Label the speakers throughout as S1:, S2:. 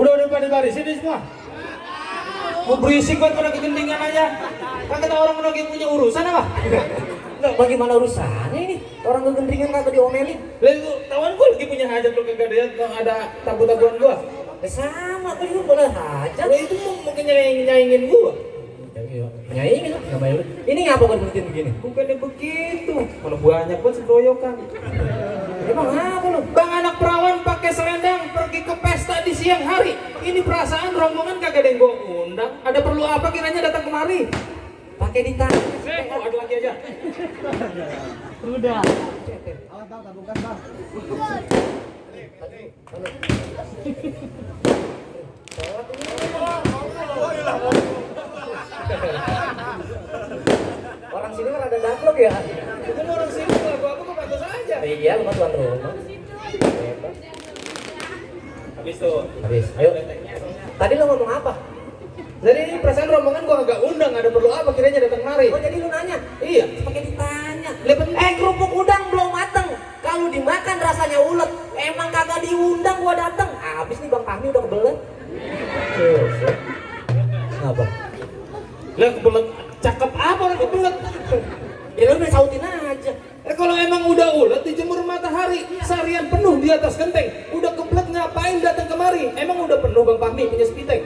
S1: Udah pada barisin ini semua. Mau berisik banget pada kegentingan aja. Kan kata orang lagi punya urusan apa?
S2: Nggak, bagaimana urusannya ini? Orang kegentingan kagak diomelin.
S1: Lah itu tawan gue lagi punya hajat lu kagak ada tabu-tabuan gua.
S2: Sama tuh itu boleh aja.
S1: Lah itu mungkin nyaingin gua.
S2: Penyaingin lah, nggak bayar. Ini ngapa kau berhentiin begini?
S1: Bukannya begitu. Kalau banyak banget sekeroyokan.
S2: Emang apa lu?
S1: Bang anak perawan pakai selendang pergi ke pesta di siang hari. Ini perasaan rombongan kagak ada yang gua undang. Ada perlu apa kiranya datang kemari?
S2: Pakai di tangan.
S1: Oh, ada lagi aja.
S3: Udah.
S2: Orang sini kan ada daplok ya?
S1: Itu orang sini lah, gua apa bagus aja.
S2: Iya, lu kan tuan rumah.
S1: Habis tuh.
S2: Habis, ayo. Tadi lu ngomong apa?
S1: Jadi perasaan rombongan gua agak undang, ada perlu apa kiranya datang mari?
S2: Oh jadi lu nanya?
S1: Iya.
S2: Pakai ditanya.
S1: Lebih
S2: Kerupuk udang belum mateng. Kalau dimakan rasanya ulet. Emang kagak diundang gua dateng. Habis nih Bang Fahmi udah kebelet. Apa?
S1: Lah kebelet, cakep apa orang kebelet?
S2: Ya lu udah sautin aja.
S1: Kalau emang udah ulet dijemur matahari seharian penuh di atas genteng, udah kebelet ngapain datang kemari? Emang udah penuh Bang Fahmi punya spiteng?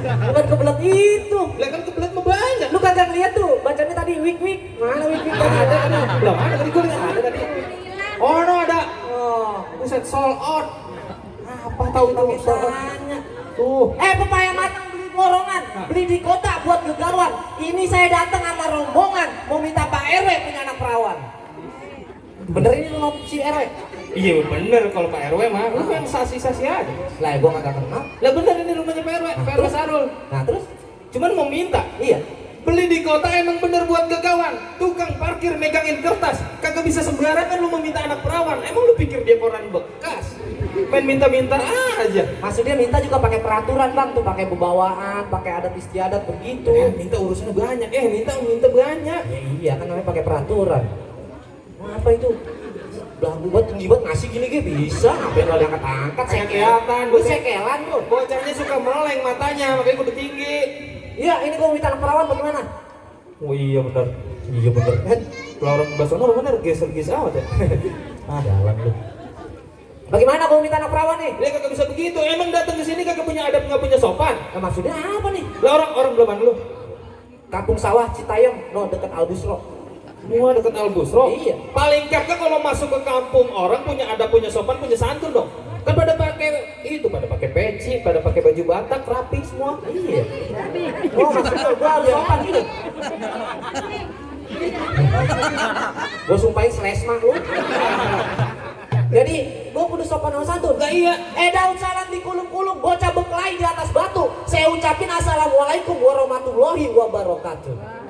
S2: Bukan kebelet itu.
S1: Lah kan kebelet mah banyak.
S2: Lu kagak lihat tuh bacanya tadi wik. Mana wik tadi?
S1: Ada kan? Belum ada tadi gua lihat ada tadi. Oh no ada.
S2: Oh,
S1: Buset sold out. Apa tahu itu sold out?
S2: tanya.
S1: Tuh.
S2: Pepaya matang beli borongan, beli di kota buat gegarwan. Ini saya datang sama rombongan mau minta Pak RW punya anak perawan. Bener ini lu si RW?
S1: Iya bener kalau Pak RW mah, lu yang sasi-sasi aja.
S2: Lah gua kagak kenal.
S1: Lah bener ini rumahnya Pak RW, Pak RW Sarul.
S2: Nah terus?
S1: Cuman mau minta.
S2: Iya.
S1: Beli di kota emang bener buat gagawan. Tukang parkir megangin kertas. Kagak bisa sembarangan lu meminta anak perawan. Emang lu pikir dia koran bekas? Main minta-minta aja.
S2: Maksudnya minta juga pakai peraturan Bang tuh, pakai bebawaan, pakai adat istiadat begitu.
S1: Minta urusannya banyak. Minta banyak.
S2: Ya iya kan namanya pakai peraturan. Nah, apa itu? Belagu buat tinggi buat ngasih gini bisa. Ngapain lo angkat-angkat?
S1: Kayak kelihatan.
S2: Lu sekelan lu.
S1: Bocahnya suka meleng matanya, makanya kudu tinggi.
S2: Iya, ini gua minta anak perawan bagaimana?
S1: Oh iya bener. Iya bener. Kalau orang Basono bener geser-geser amat ya.
S2: Jalan lu. Bagaimana gua minta anak perawan nih?
S1: Dia kagak bisa begitu. Emang datang ke sini kagak punya adab, nggak punya sopan.
S2: Nah, maksudnya apa nih?
S1: Lah orang belum lu.
S2: Kampung sawah Citayam, no dekat Albusro.
S1: Semua dekat Albusro.
S2: Iya.
S1: Paling kagak kalau masuk ke kampung orang punya adab, punya sopan, punya santun dong. Kan pada pakai itu, pada pakai peci, pada pakai baju Batak, rapi semua.
S2: Iya. Oh, maksudnya gua harus sopan gitu. Gua sumpahin selesma lu. Jadi, gua kudu sopan sama santun.
S1: Lah iya.
S2: Daun salam di kulum-kulum, bocah beklai di atas batu. Saya ucapin assalamualaikum warahmatullahi wabarakatuh.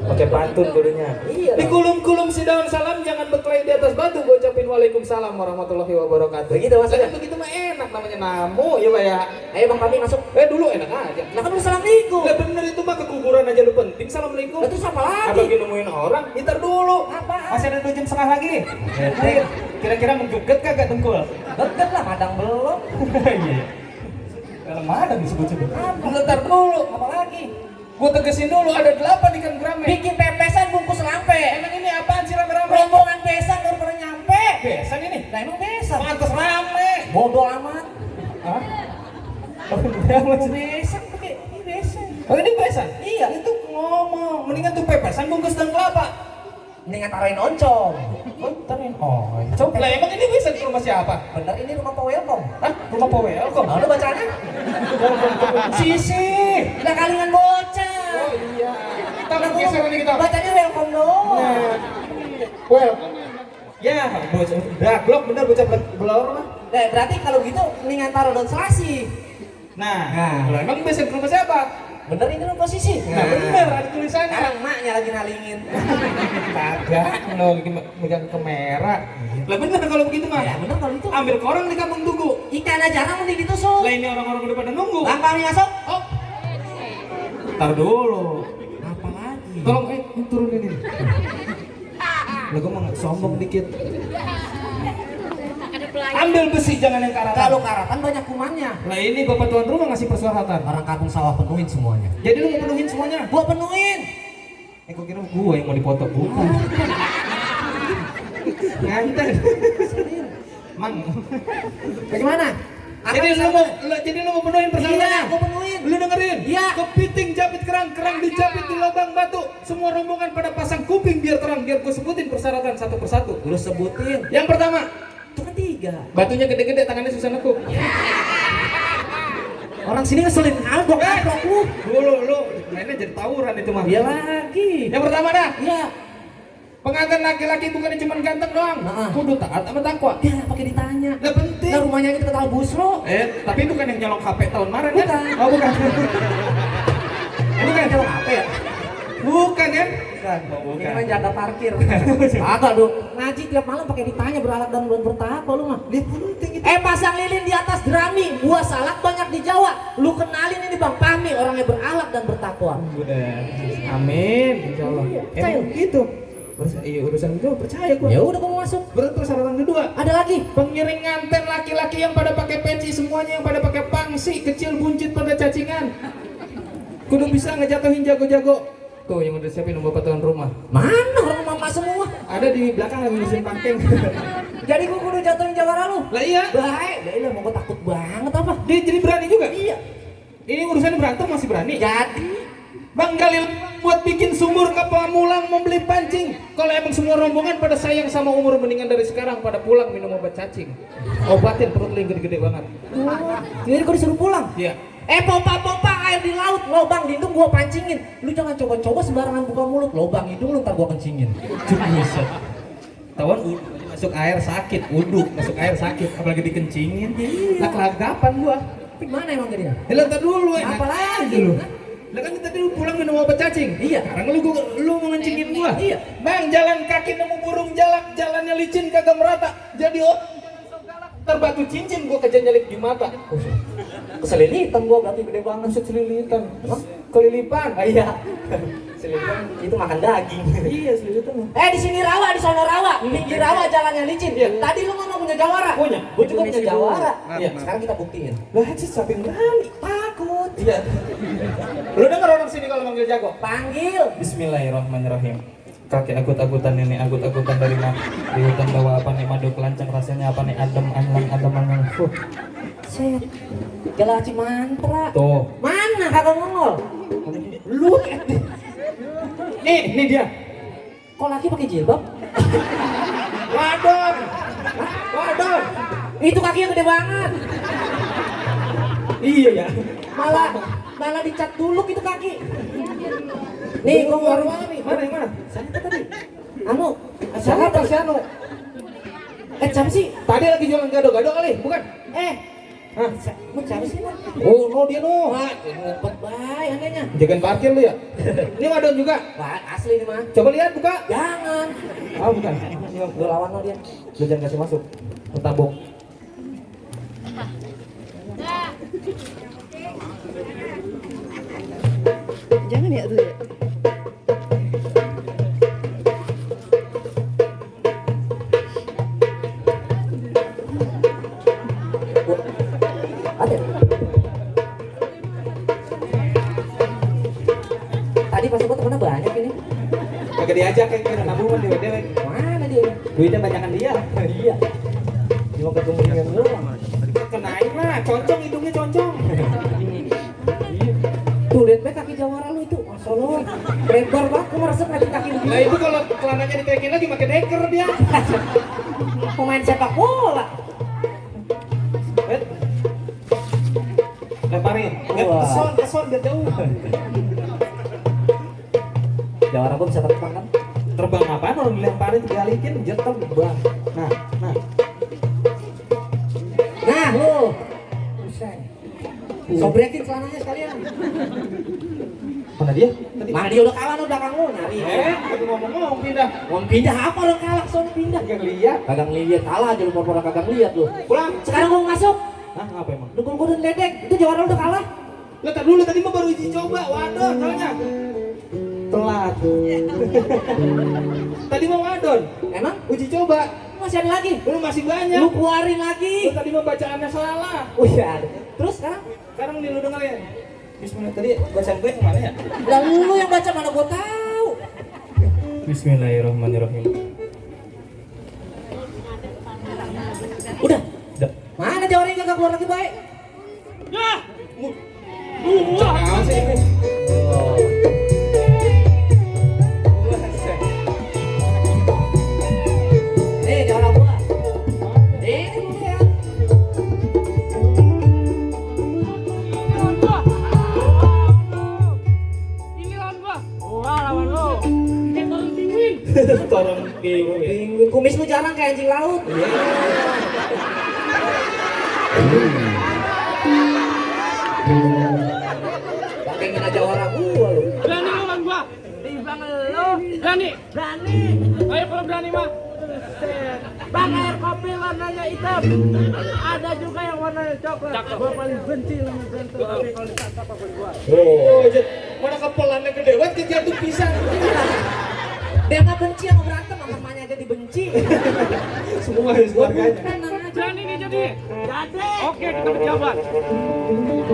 S1: Pakai pantun kudunya.
S2: Iya.
S1: Di kulum-kulum si daun salam jangan berkelahi di atas batu, gua ucapin waalaikumsalam warahmatullahi wabarakatuh.
S2: Begitu maksudnya.
S1: Begitu mah enak namanya namu ya Pak ya.
S2: Ayo Bang Fahmi masuk.
S1: Dulu enak aja.
S2: Nah kan lu assalamualaikum.
S1: Lah bener itu mah ke kuburan aja lu penting. Assalamualaikum.
S2: Lah terus apa lagi?
S1: Apa lagi nemuin orang? Ntar dulu.
S2: Apaan?
S1: Masih ada 2 jam setengah lagi nih. Kira-kira menggeget kagak dengkul?
S2: Deket lah, madang belum.
S1: Iya. Kalau madang disebut-sebut.
S2: Ntar dulu, apa lagi?
S1: Gua tegesin dulu ada 8 ikan gurame.
S2: Bikin pepesan bungkus lampe.
S1: Emang ini apaan sih rame-rame?
S2: Rombongan besan baru pernah nyampe.
S1: Besan ini?
S2: Nah emang besan.
S1: Pantes rame.
S2: Bodoh amat.
S1: Hah? Oh, besan.
S2: Besan pakai ini besan.
S1: Oh, ini besan?
S2: Iya.
S1: Itu ngomong, mendingan tuh pepesan bungkus dan kelapa.
S2: Mendingan taruhin oncom.
S1: Oh, taruhin oncom. Lah emang ini besan di rumah siapa?
S2: Bener ini rumah Pak Welcome.
S1: Hah? Rumah Pak Welcome?
S2: Nah, lu bacanya?
S1: Sisi.
S2: Lah kalingan bocah.
S1: Oh iya. Tangan geser ini kita.
S2: Bacanya welcome doang.
S1: Nah. Well. Ya, bocah. Daglok bener bocah belor mah.
S2: Nah, berarti kalau gitu mendingan taruh daun selasi.
S1: Nah,
S2: Nah.
S1: emang besan ke rumah siapa?
S2: Bener ini lu posisi.
S1: Nah, bener ada tulisannya.
S2: Sekarang emaknya lagi nalingin.
S1: Kagak, lo lagi megang kamera. Lah bener kalau begitu mah.
S2: Ya bener kalau itu.
S1: Ambil koran di kampung tunggu.
S2: Ikan aja jarang mending ditusuk.
S1: Lah ini orang-orang udah pada nunggu.
S2: Bang Fahmi masuk.
S1: Oh. Tar dulu.
S2: Apa lagi?
S1: Tolong turunin ini. Lah gua mau sombong dikit. Ambil besi jangan yang karatan.
S2: Kalau karatan banyak kumannya.
S1: Nah ini bapak tuan rumah ngasih persyaratan.
S2: Orang kampung sawah penuhin semuanya.
S1: Jadi lu mau penuhin semuanya?
S2: Gua penuhin.
S1: Gua kira gua yang mau dipoto, bukan. Nganter. Mang.
S2: Bagaimana?
S1: Jadi lu mau penuhin persyaratannya?
S2: Iya, gua penuhin.
S1: Lu dengerin?
S2: Iya.
S1: Kepiting jepit kerang, kerang dijepit di lubang batu. Semua rombongan pada pasang kuping biar terang. Biar gua sebutin persyaratan satu persatu.
S2: Lu sebutin.
S1: Yang pertama,
S2: Itu kan 3.
S1: batunya gede-gede, tangannya susah nekuk.
S2: Orang sini ngeselin hal gua kaplok lu.
S1: Lu mainnya jadi tawuran itu mah.
S2: Iya lagi.
S1: Yang pertama dah,
S2: Iya.
S1: pengantin laki-laki bukan cuma ganteng doang,
S2: Nah.
S1: kudu taat sama takwa.
S2: Dia pakai ditanya.
S1: Nah penting.
S2: Nah rumahnya kita tahu busro.
S1: Tapi bukan yang nyolong HP tahun kemarin kan?
S2: Bukan.
S1: Oh bukan.
S2: Bukan kalau apa ya?
S1: Bukan kan?
S2: Bukan.
S1: Oh, bukan.
S2: Ini mah jaga parkir. Agak dong. Ngaji tiap malam pakai ditanya beralat dan bertakwa lu mah.
S1: Dia penting itu.
S2: Pasang lilin di atas jerami, buah salak banyak di Jawa. Lu kenalin ini Bang Fahmi, orangnya berakhlak dan bertakwa.
S1: Udah. Amin. Insyaallah.
S2: Percaya.
S1: Gitu. Iya urusan itu percaya gua.
S2: Ya udah kamu masuk.
S1: Berarti persyaratan kedua.
S2: Ada lagi.
S1: Pengiring nganten laki-laki yang pada pakai peci, semuanya yang pada pakai pangsi, kecil buncit pada cacingan. Kudu bisa ngejatuhin jago-jago. Tuh yang udah siapin bapak tuan rumah.
S2: Mana orang mama semua?
S1: Ada di belakang lagi ngurusin pangkeng.
S2: Jadi gua kudu jatuhin jawara lu.
S1: Lah iya.
S2: Baik, dia mau gua takut banget apa?
S1: Dia jadi berani juga.
S2: Iya.
S1: Ini urusan berantem masih berani.
S2: Jadi
S1: Bang Galil buat bikin sumur ke Pamulang membeli pancing. Kalau emang semua rombongan pada sayang sama umur, mendingan dari sekarang pada pulang minum obat cacing. Obatin perut lu yang gede-gede banget.
S2: jadi gua disuruh pulang.
S1: Iya.
S2: Pompa air di laut, lobang hidung gua pancingin. Lu jangan coba-coba sembarangan buka mulut, lobang hidung lu ntar gua kencingin.
S1: Buset. Tawan masuk air sakit, uduk masuk air sakit, apalagi dikencingin. Lah kelagapan gua.
S2: Tapi mana emang jadinya?
S1: Lah entar dulu enak.
S2: Apa lagi
S1: lu?
S2: lu?
S1: Lah kan tadi lu pulang minum obat cacing.
S2: Iya.
S1: Sekarang lu mau ngencingin gua.
S2: Iya.
S1: Bang, jalan kaki nemu burung jalak, jalannya licin kagak merata. Jadi ntar batu cincin gua kejar nyelip di mata.
S2: Keselilitan gua berarti gede banget.
S1: Selilitan. Kelilipan.
S2: Iya. Selilitan itu makan daging.
S1: Iya, selilitan.
S2: Di sini rawa, di sono rawa. Pinggir rawa jalannya licin.
S1: Iya.
S2: Tadi lu ngomong punya jawara.
S1: Punya.
S2: Gua juga punya jawara.
S1: Iya.
S2: Sekarang kita buktiin.
S1: Lah, siapa yang berani?
S2: Takut.
S1: Iya. Lu denger orang sini kalau manggil jago?
S2: Panggil.
S1: Bismillahirrahmanirrahim. Kakek agut-agutan, nenek agut-agutan dari di hutan bawa apa nih madu kelancang, rasanya apa nih adem anlang.
S2: Set. Galaci mantra.
S1: Tuh.
S2: Mana kagak ngongol?
S1: Lu nih dia.
S2: Kok laki pakai jilbab?
S1: Wadon.
S2: Itu kakinya gede banget.
S1: Iya ya.
S2: Malah dicat dulu gitu kaki. Nih, gua mau
S1: nih. Mana yang mana?
S2: sana tuh tadi.
S1: Siapa si Anu?
S2: Siapa sih?
S1: Tadi lagi jualan gado-gado kali, bukan? Hah?
S2: Siapa sih?
S1: Oh, no dia no.
S2: Wah, ngumpet baik anehnya.
S1: Jagain parkir lu ya? Ini wadon juga.
S2: Wah, asli ini mah.
S1: Coba lihat buka.
S2: Jangan.
S1: Ah, bukan.
S2: Lu lawan lo dia.
S1: Lu jangan kasih masuk. Lu tabung.
S3: Jangan ya tuh ya.
S2: Ada. Tadi pas gua temennya banyak ini.
S1: Kagak diajak kayak kira nabungan di WD.
S2: Mana dia?
S1: Duitnya banyakan dia.
S2: Iya. Cuma ketemu dengan lu.
S1: Kenain lah, concong hidungnya concong.
S2: Tuh lihat be kaki jawara lu itu. Masya Allah. Lebar banget gua merasa kaki begini.
S1: Nah itu kalau celananya ditekin lagi pakai deker dia.
S2: Pemain sepak bola.
S1: Lemparin.
S2: Wah.
S1: Keson biar jauh.
S2: Jawara gua bisa terbang kan?
S1: Terbang apaan orang dilemparin digalikin dia terbang. Nah.
S2: Nah, lu. Buset. Sobrekin celananya sekalian.
S1: Mana dia? Tadi.
S2: Mana dia udah kalah lu belakang lu nyari.
S1: Aku ngomong pindah.
S2: Mau pindah apa lu kalah sono pindah.
S1: Gak lihat.
S2: Kagak ngeliat kalah aja lu pura-pura kagak ngeliat lu.
S1: Pulang.
S2: Sekarang gua masuk.
S1: Hah, apa emang?
S2: Dukung gua dan ledek. Itu jawara udah kalah.
S1: Lah tar dulu tadi mah baru uji coba. Waduh, soalnya. telat. Tadi mau ngadon.
S2: Emang
S1: Uji coba.
S2: masih ada lagi?
S1: Belum, masih banyak.
S2: Lu keluarin lagi.
S1: Lu tadi mau bacaannya salah.
S2: Oh iya. Terus sekarang?
S1: Sekarang nih lu dengerin. Bismillah, tadi bacaan gue kemana ya?
S2: Lah lu yang baca, mana gua tahu.
S1: Bismillahirrahmanirrahim.
S2: Udah.
S1: Udah.
S2: Mana jawabannya kagak keluar lagi baik?
S4: Ya.
S1: Jangan sih ini.
S2: Nih jawaban gua. Ini dulu ya.
S4: Ini lawan gua. Wah, lawan lo. Kayak turun pinguin.
S1: Tolong bingung ya.
S2: Pinguin kumis lu jarang kayak anjing laut. Pakengin aja orang gua lu.
S4: Berani lawan gua. Timbang lo. Berani. Berani. Ayo kalau berani mah. Set. Bang, air kopi warnanya hitam. Ada juga yang warnanya coklat. Gua paling benci sama berantem, tapi kalau ditangkap apa gua.
S1: Oh, mana kepelannya gede banget kejatuh pisang.
S2: Dia nggak benci sama berantem, sama mamanya aja dibenci.
S1: Semua harus keluarganya.
S2: Tenang aja.
S4: Berani nih jadi. Jadi. Oke, kita berjabat.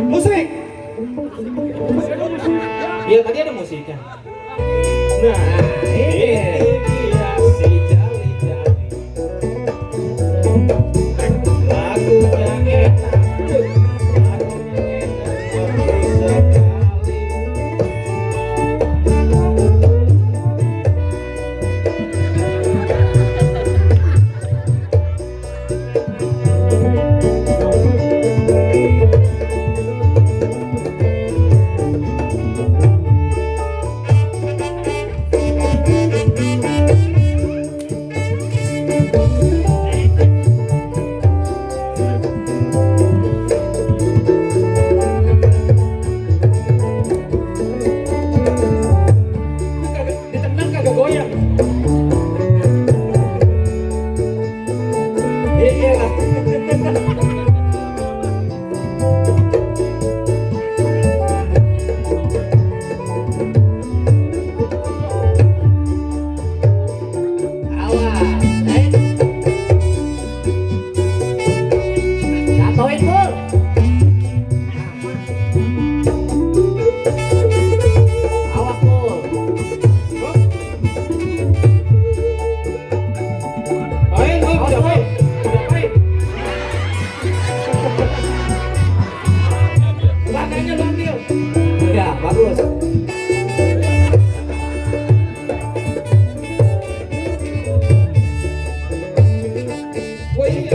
S1: Musik. Iya, tadi ada musiknya. Nah, ini dia si jali-jali. Lagunya enak. Lagunya enak. Sekali. Ditendang kagak goyang. Iya lah.
S2: Awas, jatohin Pur. Awas Pur.
S1: Main, udah main. Udah main. Belakangnya lu ambil.
S2: Ya, bagus.
S1: Oh iya.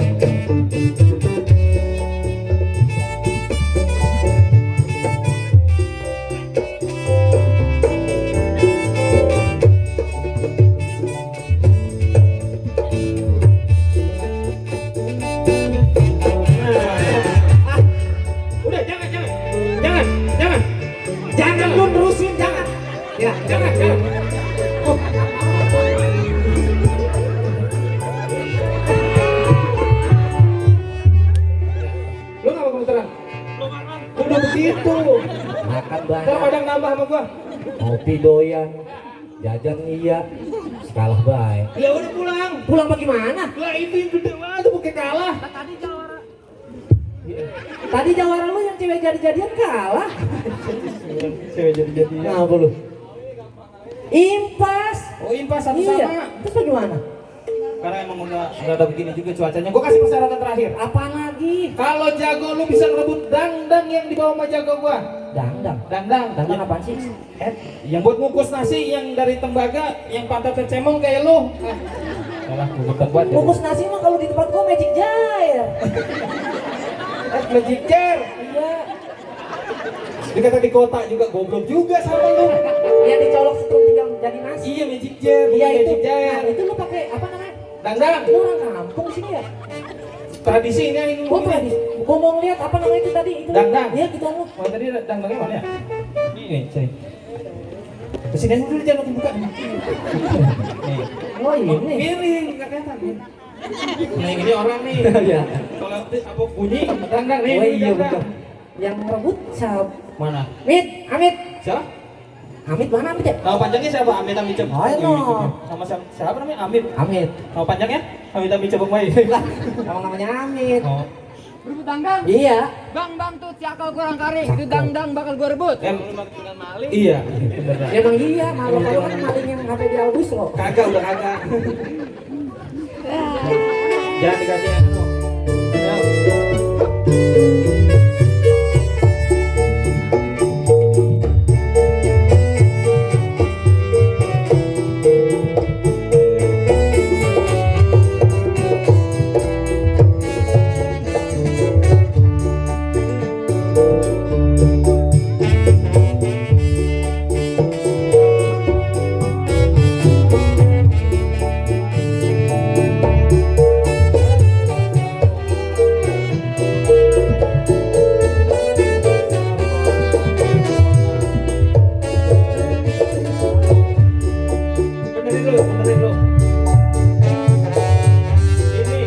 S1: Ah, udah jangan.
S2: Jangan lu terusin, jangan. Ya,
S1: Jangan. Oh. Lu ngapa kemuteran? Udah begitu.
S2: makan
S1: Ntar
S2: banyak.
S1: padang nambah sama gua.
S2: Kopi doyan. Jajan iya. Kalah baik.
S1: Ya udah pulang.
S2: Pulang bagaimana?
S1: Lah itu yang gede banget tuh bukan kalah.
S4: Tadi jawara.
S2: Tadi jawara lu yang cewek jadi-jadian kalah.
S1: Cewek jadi.
S2: Nah, apa lu? Impas.
S1: Oh impas satu
S2: Iya.
S1: sama.
S2: Terus bagaimana?
S1: Karena emang udah ada begini juga cuacanya. Gua kasih persyaratan terakhir.
S2: Apaan lagi?
S1: Kalau jago lu bisa ngerebut dangdang yang dibawa sama jago gua.
S2: Dangdang.
S1: Dangdang
S2: Apaan sih?
S1: yang buat ngukus nasi yang dari tembaga, yang pantatnya cemong kayak lu. Salah, gua bukan buat.
S2: Bungkus nasi mah kalau di tempat gua magic jar.
S1: Magic jar.
S2: Iya.
S1: Dikata di kota juga goblok juga sama lu.
S2: Yang dicolok setrum tinggal jadi nasi.
S1: Iya magic jar,
S2: Iya
S1: bukan
S2: itu.
S1: magic jar.
S2: Nah, itu lu pakai apa namanya?
S1: Dangdang.
S2: Lu orang kampung sini ya?
S1: Tradisi ini yang
S2: Oh tradisi. Gua mau ngeliat apa namanya itu tadi itu.
S1: Dangdang.
S2: Iya gitu lu.
S1: Oh tadi dangdangnya mana ya? Ini, sini. Kesini aja dulu jangan buka. Nih.
S2: Oh ini.
S1: Miring, nggak kelihatan. Nah ini orang nih.
S2: Iya.
S1: Kalau apa bunyi dangdang nih.
S2: Oh
S1: ini
S2: iya
S1: dangdang.
S2: betul. Yang merebut siapa?
S1: Mana?
S2: Amit, Amit.
S1: Siapa?
S2: Amit mana Amit ya?
S1: Nama panjangnya siapa? Amit Amit Cebong.
S2: Oh, iya.
S1: Nama siapa namanya? Amit.
S2: Amit.
S1: Nama panjangnya? Amit Amit Cebong Mai.
S2: Lah, emang namanya Amit.
S1: Oh.
S4: Berebut dangdang.
S2: Iya.
S4: Bang tuh cakal kurang kari. Itu dangdang bakal gua rebut.
S1: Iya, bener.
S2: Ya emang iya, malu kalau kan maling yang ngapain di Albus loh.
S1: Kagak udah kagak. Jangan dikasih anu. Ya. Benerin dulu, benerin dulu. Ini.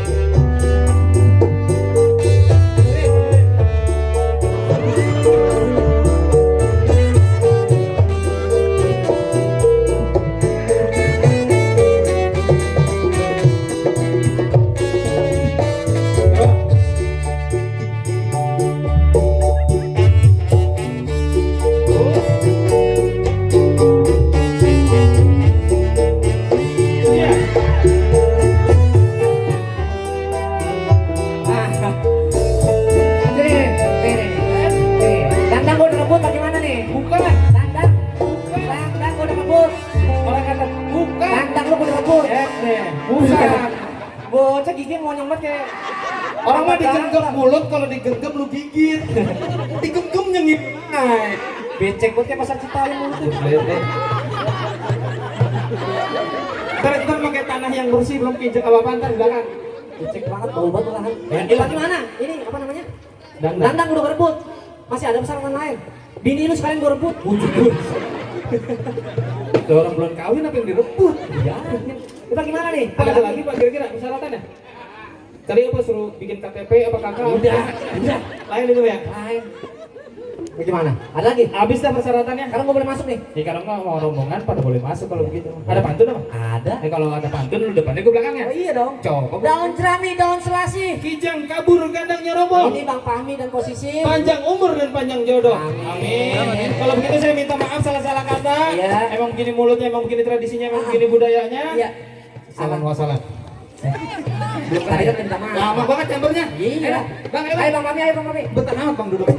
S1: Benerin, benerin. Iya.
S2: Dandang gua udah rebut bagaimana nih?
S1: Bukan.
S2: Dandang. Dandang gua udah rebut.
S1: Orang kata bukan.
S2: Dandang lu gua udah rebut.
S1: Bukan.
S2: Bocah gigi mau nyomot kayak
S1: Orang mah digenggam mulut, kalau digenggam lu gigit. Digenggam nyengit.
S2: becek buat kayak pasar Cipayung mulut tuh.
S1: Ntar pakai tanah yang bersih belum pijak apa-apa ntar di belakang.
S2: Becek banget, bau banget malahan.
S1: Ya,
S2: Ini bagaimana? Ini apa namanya?
S1: Dandang.
S2: Dandang udah gua rebut. Masih ada persyaratan lain. Bini lu sekalian gua rebut.
S1: Ada orang belum kawin apa yang direbut?
S2: Ya. Itu gimana nih?
S1: Ada lagi Pak kira-kira persyaratannya? Tadi apa suruh bikin KTP apa kakak?
S2: Udah.
S1: Lain itu ya?
S2: Lain. Bagaimana? Ada lagi?
S1: Habis dah persyaratannya.
S2: Sekarang gua boleh masuk nih.
S1: Ya kalau nggak mau rombongan pada boleh masuk kalau begitu. Ada pantun apa?
S2: Ada.
S1: Kalau ada pantun lu depannya gue belakangnya.
S2: Oh iya dong.
S1: Coba.
S2: Daun jerami, daun selasi.
S1: Kijang kabur kandangnya roboh.
S2: Ini Bang Fahmi dan posisi.
S1: Panjang umur dan panjang jodoh.
S2: Amin.
S1: Amin. Kalau begitu saya minta maaf salah-salah kata.
S2: Iya.
S1: Emang begini mulutnya, emang begini tradisinya, emang begini budayanya.
S2: Iya.
S1: Salam wassalam.
S2: Belum tadi kan minta maaf.
S1: Lama banget chambernya.
S2: Iya.
S1: Bang,
S2: Ayo Bang Fahmi, ayo Bang Fahmi.
S1: Bentar amat bang duduk.